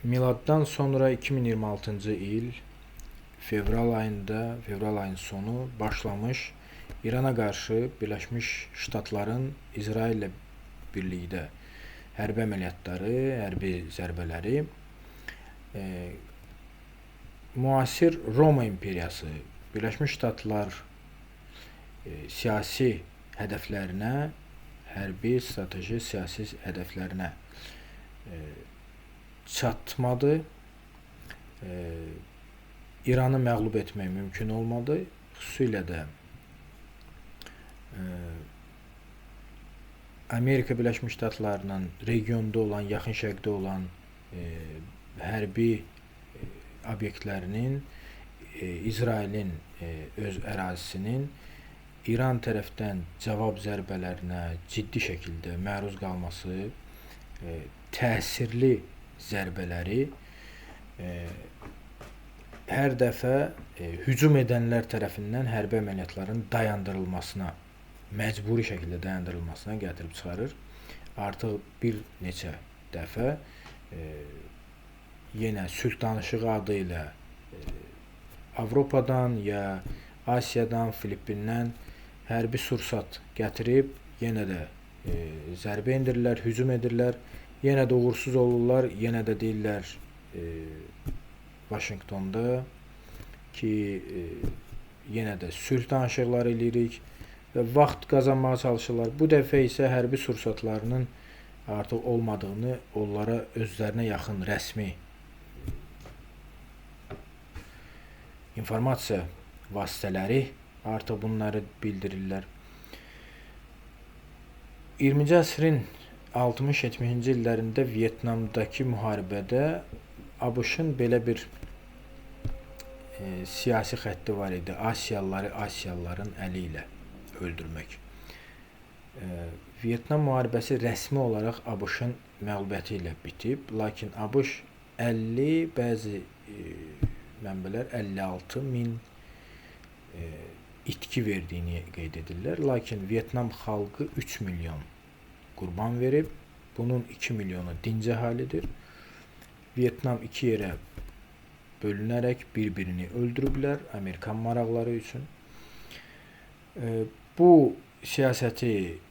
Miladdan sonra 2026-cı il fevral ayında, fevral ayının sonu başlamış İrana qarşı Birləşmiş Ştatların İsraillə birlikdə hərbi əməliyyatları, hərbi zərbələri müasir Roma imperiyası, Birləşmiş Ştatlar siyasi hədəflərinə, hərbi, strateji, siyasi hədəflərinə çatmadı. İranı məğlub etmək mümkün olmadı. Xüsusilə də Amerika Birləşmiş Ştatlarının regionda olan, Yaxın Şərqdə olan hərbi obyektlərinin, İsrailin öz ərazisinin İran tərəfdən cavab zərbələrinə ciddi şəkildə məruz qalması, təsirli zərbələri hər dəfə hücum edənlər tərəfindən hərbi əməliyyatların dayandırılmasına, məcburi şəkildə dayandırılmasına gətirib çıxarır. Artıq bir neçə dəfə yenə sülh danışığı adı ilə Avropadan ya Asiyadan, Filippindən hərbi sursat gətirib yenə də zərbə endirirlər, hücum edirlər, yenə də uğursuz olurlar, yenə də deyirlər Vaşinqtonda ki, yenə də sülh danışıqları eləyirik və vaxt qazanmağa çalışırlar. Bu dəfə isə hərbi sursatlarının artıq olmadığını onlara özlərinə yaxın rəsmi informasiya vasitələri artıq bunları bildirirlər. 20-ci əsrin 60-70-ci illərində Vyetnamdakı müharibədə ABŞ-ın belə bir siyasi xətti var idi. Asiyalıları Asiyalıların əli ilə öldürmək. Vyetnam müharibəsi rəsmi olaraq ABŞ-ın məğlubiyyəti ilə bitib, lakin ABŞ 50, bəzi mənbələr 56 min itki verdiyini qeyd edirlər. Lakin Vyetnam xalqı 3 milyon qurban verib. Bunun 2 milyonu dinc əhalidir. Vyetnam iki yerə bölünərək bir-birini öldürüblər Amerikan maraqları üçün. Bu siyasəti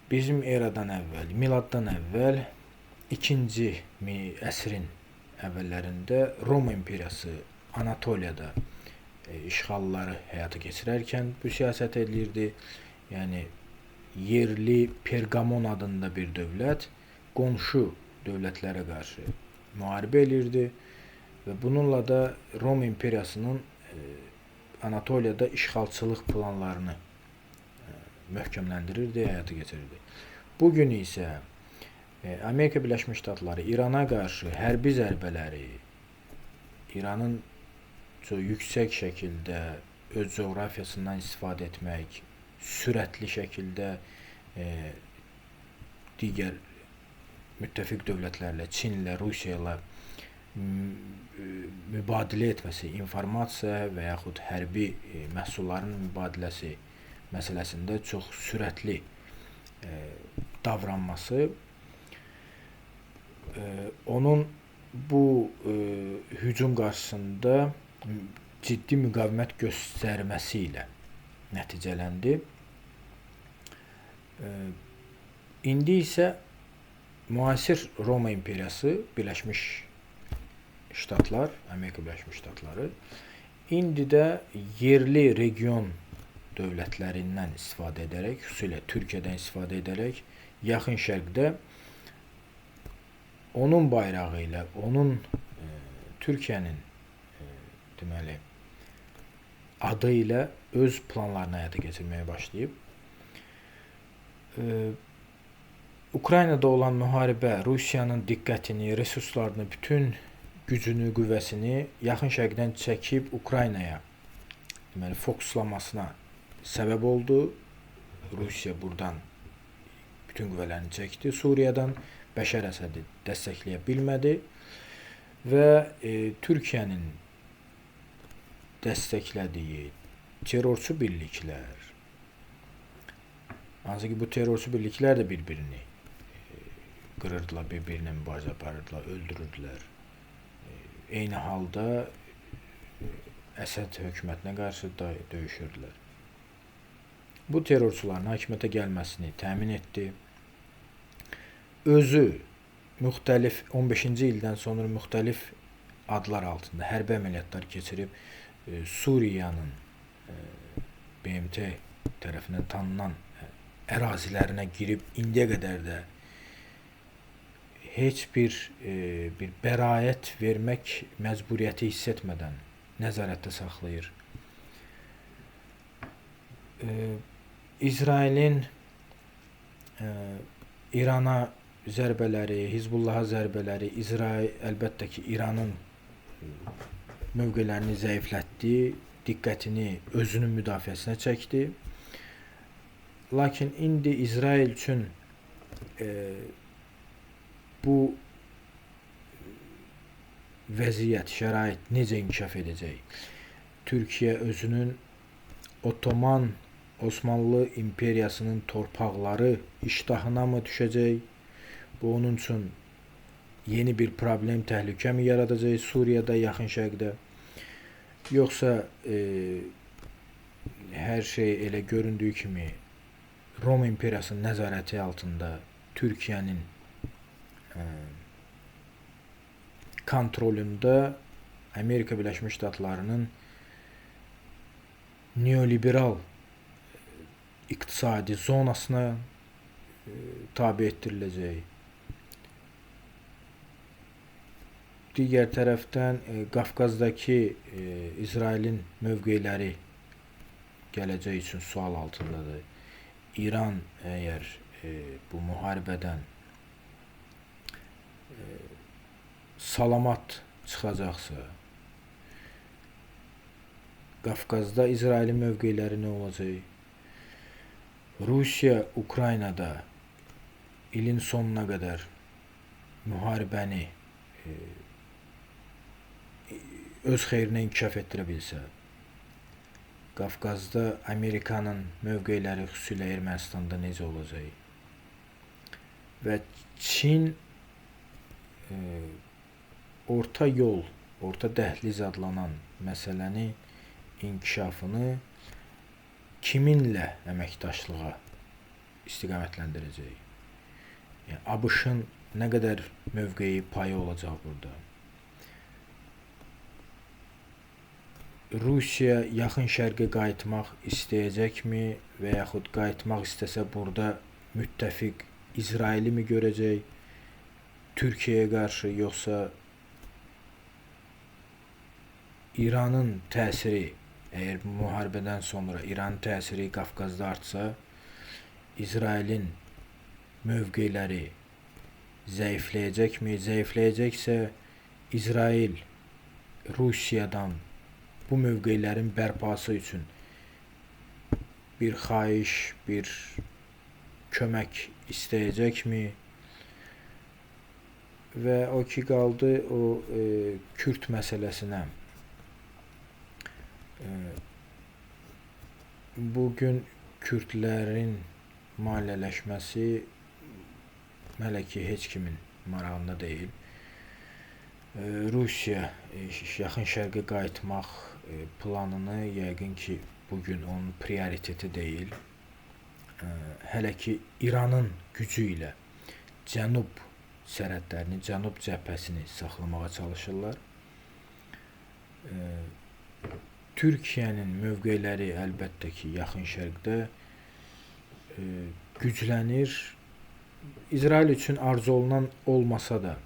bizim eradan əvvəl, miladdan əvvəl 2-ci əsrin əvvəllərində Roma imperiyası Anatoliyada işğalları həyata keçirərkən bu siyasət eləyirdi. Yəni yerli Pergamon adında bir dövlət qonşu dövlətlərə qarşı müharibə eləyirdi və bununla da Roma imperiyasının Anatoliyada işğalçılıq planlarını möhkəmləndirirdi, həyata keçirirdi. Bu gün isə Amerika Birləşmiş Ştatları İrana qarşı hərbi zərbələri, İranın çox yüksək şəkildə öz coğrafiyasından istifadə etmək, sürətli şəkildə digər müttəfiq dövlətlərlə, Çinlə, Rusiya ilə mübadilə etməsi, informasiya və yaxud hərbi məhsulların mübadiləsi məsələsində çox sürətli davranması onun bu hücum qarşısında ciddi müqavimət göstərməsi ilə nəticələndi. İndi isə müasir Roma imperiyası, Birləşmiş Ştatlar, Amerika Birləşmiş Ştatları indi də yerli region dövlətlərindən istifadə edərək, xüsusilə Türkiyədən istifadə edərək Yaxın Şərqdə onun bayrağı ilə, onun Türkiyənin deməli adı ilə öz planlarını həyata keçirməyə başlayıb. Ukraynada olan müharibə Rusiyanın diqqətini, resurslarını, bütün gücünü, qüvvəsini Yaxın Şərqdən çəkib Ukraynaya deməli fokuslamasına səbəb oldu. Rusiya buradan bütün qüvvələrini çəkdi. Suriyadan Bəşər Əsədi dəstəkləyə bilmədi və Türkiyənin dəstəklədiyi terrorçu birliklər, hansı ki bu terrorçu birliklər də bir-birini qırırdılar, bir-birinə mübarizə aparırdılar, öldürürdülər. Eyni halda Əsəd hökumətinə qarşı da döyüşürdülər. Bu terrorçuların hakimiyyətə gəlməsini təmin etdi. Özü müxtəlif 15-ci ildən sonra müxtəlif adlar altında hərbi əməliyyatlar keçirib Suriyanın BMT tərəfindən tanınan ərazilərinə girib indiyə qədər də heç bir bəraət vermək məcburiyyəti hiss etmədən nəzarətdə saxlayır. İsrailin İrana zərbələri, Hizbullaha zərbələri, İsrail əlbəttə ki, İranın mövqelərini zəiflətdi, diqqətini özünün müdafiəsinə çəkdi. Lakin indi İsrail üçün bu vəziyyət, şərait necə inkişaf edəcək? Türkiyə özünün Ottoman, Osmanlı imperiyasının torpaqları iştahına mı düşəcək? Bu onun üçün yeni bir problem, təhlükə mi yaradacaq Suriyada, Yaxın Şərqdə? Yoxsa hər şey elə göründüyü kimi Roma imperiyasının nəzarəti altında Türkiyənin kontrolündə Amerika Birləşmiş Ştatlarının neoliberal iqtisadi zonasına tabe etdiriləcək. Digər tərəfdən Qafqazdakı İsrailin mövqeləri gələcək üçün sual altındadır. İran əgər bu müharibədən salamat çıxacaqsa, Qafqazda İsrailin mövqeləri nə olacaq? Rusiya Ukraynada ilin sonuna qədər müharibəni öz xeyrinə inkişaf etdirə bilsə, Qafqazda Amerikanın mövqeləri, xüsusilə Ermənistanda necə olacaq? Və Çin orta yol, orta dəhliz adlanan məsələni, inkişafını kiminlə əməkdaşlığa istiqamətləndirəcək? Yəni, ABŞ-ın nə qədər mövqeyi, payı olacaq burada? Rusiya Yaxın Şərqə qayıtmaq istəyəcəkmi və yaxud qayıtmaq istəsə burada müttəfiq İsraili mi görəcək Türkiyəyə qarşı, yoxsa İranın təsiri, əgər müharibədən sonra İranın təsiri Qafqazda artsa, İsrailin mövqeləri zəifləyəcəkmi? Zəifləyəcəksə, İsrail Rusiyadan bu mövqelərin bərpası üçün bir xahiş, bir kömək istəyəcəkmi? Və o ki qaldı o Kürt məsələsinə. Bugün Kürtlərin maliyyələşməsi hələ ki heç kimin marağında deyil. Rusiya Yaxın Şərqə qayıtmaq planını yəqin ki bugün onun prioriteti deyil. Hələ ki İranın gücü ilə cənub sərhədlərini, cənub cəbhəsini saxlamağa çalışırlar. Türkiyənin mövqeləri əlbəttə ki Yaxın Şərqdə güclənir. İsrail üçün arzu olunan olmasa da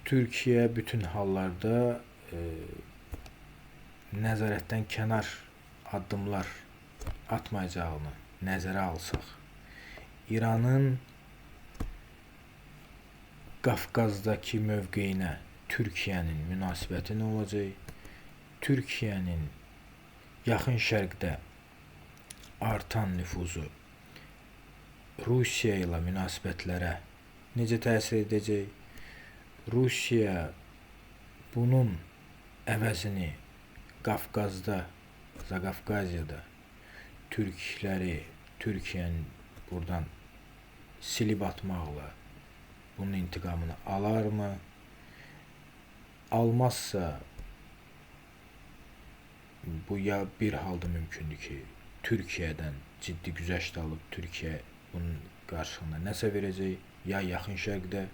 Türkiyə bütün hallarda nəzarətdən kənar addımlar atmayacağını nəzərə alsaq, İranın Qafqazdakı mövqeyinə Türkiyənin münasibəti nə olacaq? Türkiyənin Yaxın Şərqdə artan nüfuzu Rusiya ilə münasibətlərə necə təsir edəcək? Rusiya bunun əvəzini Qafqazda, Zaqafqaziyada türkləri, Türkiyənin buradan silib atmaqla bunun intiqamını alarmı? Almazsa bu ya bir halda mümkündür ki, Türkiyədən ciddi güzəşt alıb Türkiyə bunun qarşılığında nəsə verəcək, ya Yaxın Şərqdə,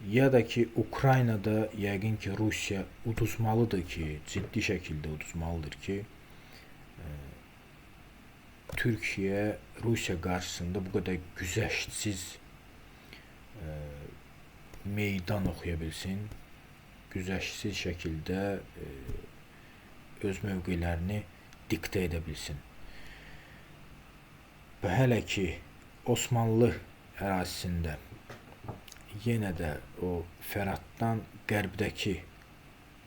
ya da ki, Ukraynada yəqin ki, Rusiya uduzmalıdır ki, ciddi şəkildə uduzmalıdır ki, Türkiyə Rusiya qarşısında bu qədər güzəştsiz meydan oxuya bilsin, güzəştsiz şəkildə öz mövqelərini diktə edə bilsin. Və hələ ki, Osmanlı ərazisində yenə də o Fəratdan qərbdəki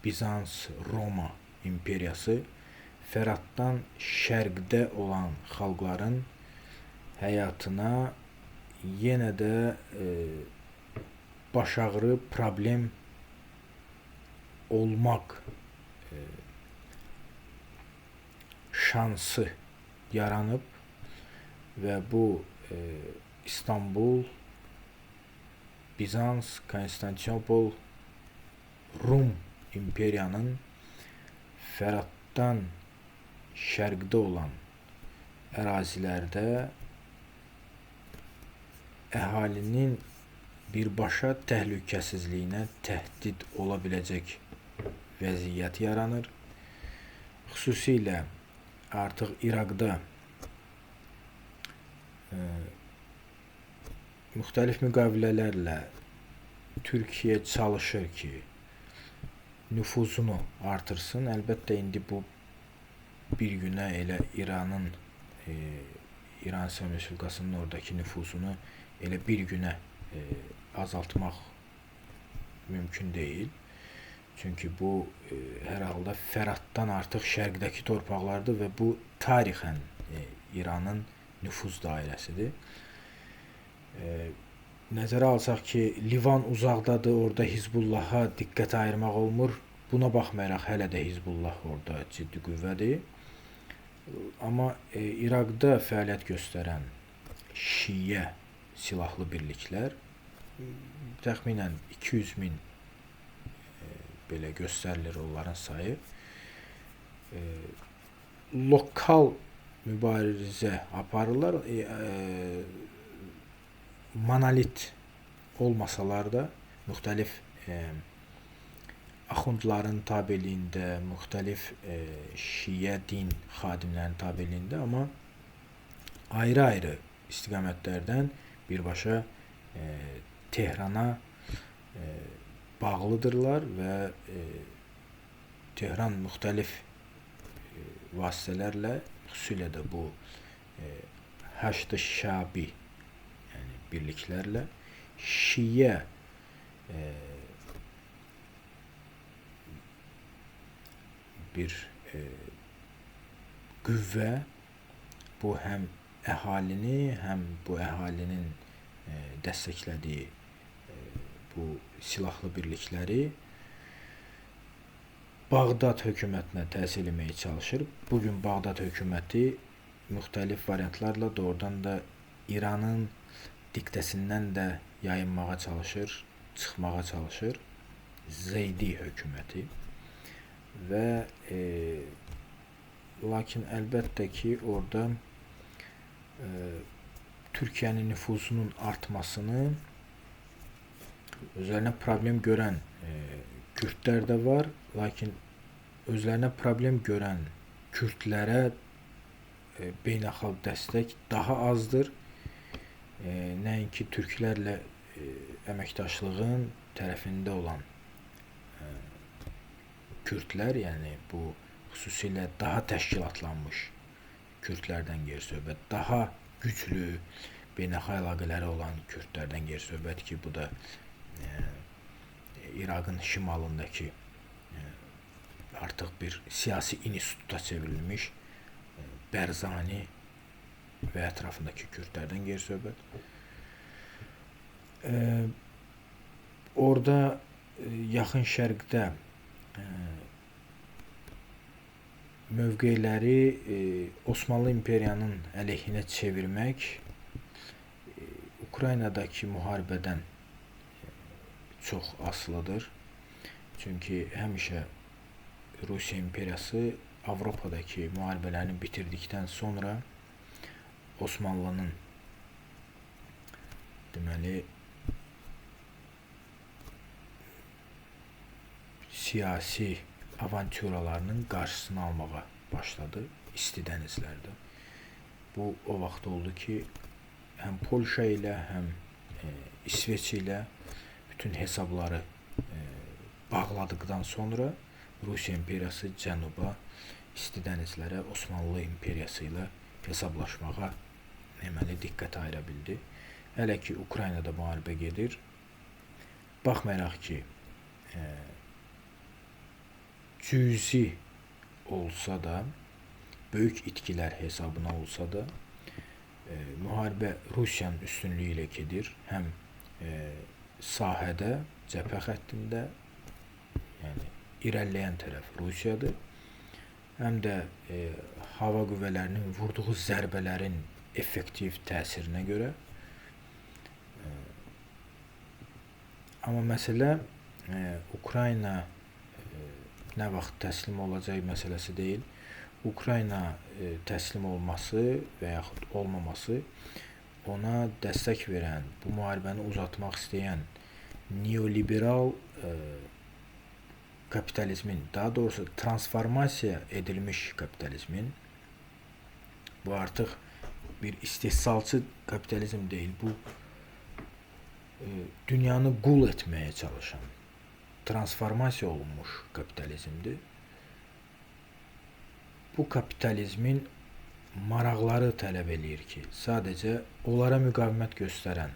Bizans, Roma imperiyası Fəratdan şərqdə olan xalqların həyatına yenə də baş ağrı, problem olmaq şansı yaranıb və bu İstanbul, Bizans, Konstantinopol, Rum imperiyanın Fəratdan şərqdə olan ərazilərdə əhalinin birbaşa təhlükəsizliyinə təhdid ola biləcək vəziyyət yaranır. Xüsusilə artıq İraqda müxtəlif müqavilələrlə Türkiyə çalışır ki, nüfuzunu artırsın. Əlbəttə, indi bu bir günə elə İranın, İran İslam Respublikasının oradakı nüfuzunu elə bir günə azaltmaq mümkün deyil. Çünki bu hər halda Fəratdan artıq şərqdəki torpaqlardır və bu tarixən İranın nüfuz dairəsidir. Nəzərə alsaq ki, Livan uzaqdadır, orada Hizbullaha diqqət ayırmaq olmur. Buna baxmayaraq hələ də Hizbullah orada ciddi qüvvədir. Amma İraqda fəaliyyət göstərən şiə silahlı birliklər təxminən 200 min belə göstərilir onların sayı. Lokal mübarizə aparırlar. Monolit olmasalar da müxtəlif axundların tabeliyində, müxtəlif şiə din xadimlərinin tabeliyində, amma ayrı-ayrı istiqamətlərdən birbaşa Tehrana bağlıdırlar və Tehran müxtəlif vasitələrlə, xüsusilə də bu Haçlı Şabi, yəni birliklərlə şiə bir qüvvə, bu həm əhalini, həm bu əhalinin dəstəklədiyi bu silahlı birlikləri Bağdad hökumətinə təsir etməyə çalışır. Bugün Bağdad hökuməti müxtəlif variantlarla doğrudan da İranın diktəsindən də yayınmağa çalışır, çıxmağa çalışır. Zeydi hökuməti. Və lakin əlbəttə ki, orada Türkiyənin nüfuzunun artmasını özlərinə problem görən Kürdlər də var, lakin özlərinə problem görən Kürdlərə beynəlxalq dəstək daha azdır. Nəinki türklərlə əməkdaşlığın tərəfində olan Kürdlər, yəni bu xüsusilə daha təşkilatlanmış Kürdlərdən geri söhbət, daha güclü beynəlxalq əlaqələri olan Kürdlərdən geri söhbət ki, bu da İraqın şimalındakı artıq bir siyasi instituta çevrilmiş Bərzani və ətrafındakı Kürdlərdən geri söhbət. Orada Yaxın Şərqdə mövqeləri Osmanlı İmperiyanın əleyhinə çevirmək Ukraynadakı müharibədən çox asılıdır. Çünki həmişə Rusiya imperiyası Avropadakı müharibələrini bitirdikdən sonra Osmanlının deməli siyasi avantüralarının qarşısını almağa başladı isti dənizlərdə. Bu o vaxt oldu ki, həm Polşa ilə, həm İsveç ilə bütün hesabları bağladıqdan sonra Rusiya imperiyası cənuba, isti dənizlərə Osmanlı imperiyası ilə hesablaşmağa deməli diqqət ayıra bildi. Hələ ki Ukraynada müharibə gedir. Baxmayaraq ki, cüzi olsa da, böyük itkilər hesabına olsa da, müharibə Rusiyanın üstünlüyü ilə gedir. Həm sahədə, cəbhə xəttində, yəni irəliləyən tərəf Rusiyadır. Həm də hava qüvvələrinin vurduğu zərbələrin effektiv təsirinə görə. Amma məsələ Ukrayna nə vaxt təslim olacaq məsələsi deyil. Ukrayna təslim olması və yaxud olmaması ona dəstək verən, bu müharibəni uzatmaq istəyən neoliberal kapitalizmin, daha doğrusu transformasiya edilmiş kapitalizmin, bu artıq bir istehsalçı kapitalizm deyil, bu dünyanı qul etməyə çalışan transformasiya olunmuş kapitalizmdir. Bu kapitalizmin maraqları tələb eləyir ki, sadəcə onlara müqavimət göstərən,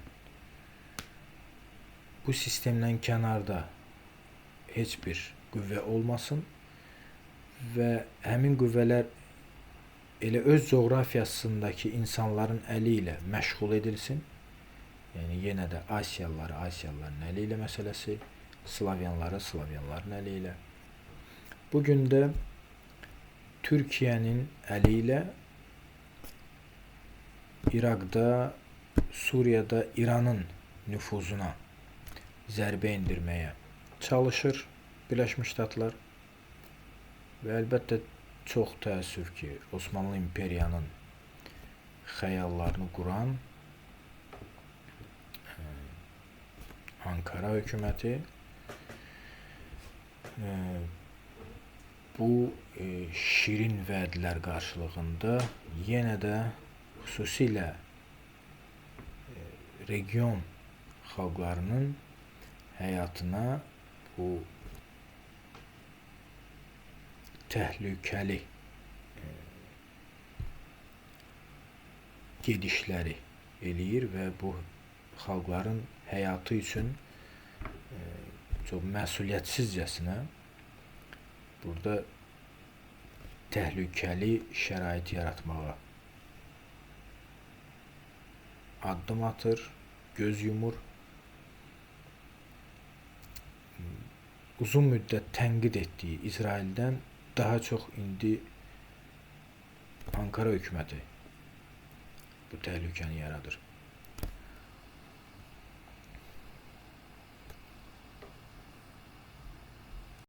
bu sistemdən kənarda heç bir qüvvə olmasın və həmin qüvvələr elə öz coğrafiyasındakı insanların əli ilə məşğul edilsin. Yəni yenə də Asiyalıları Asiyalıların əli ilə məsələsi, Slavyanları Slavyanların əli ilə. Bugün də Türkiyənin əli ilə İraqda, Suriyada İranın nüfuzuna zərbə endirməyə çalışır Birləşmiş Ştatlar və əlbəttə çox təəssüf ki, Osmanlı İmperiyanın xəyallarını quran Ankara hökuməti bu şirin vədlər qarşılığında yenə də xüsusilə region xalqlarının həyatına bu təhlükəli gedişləri eləyir və bu xalqların həyatı üçün çox məsuliyyətsizcəsinə burada təhlükəli şərait yaratmağa addım atır, göz yumur. Uzun müddət tənqid etdiyi İsraildən daha çox indi Ankara hökuməti bu təhlükəni yaradır.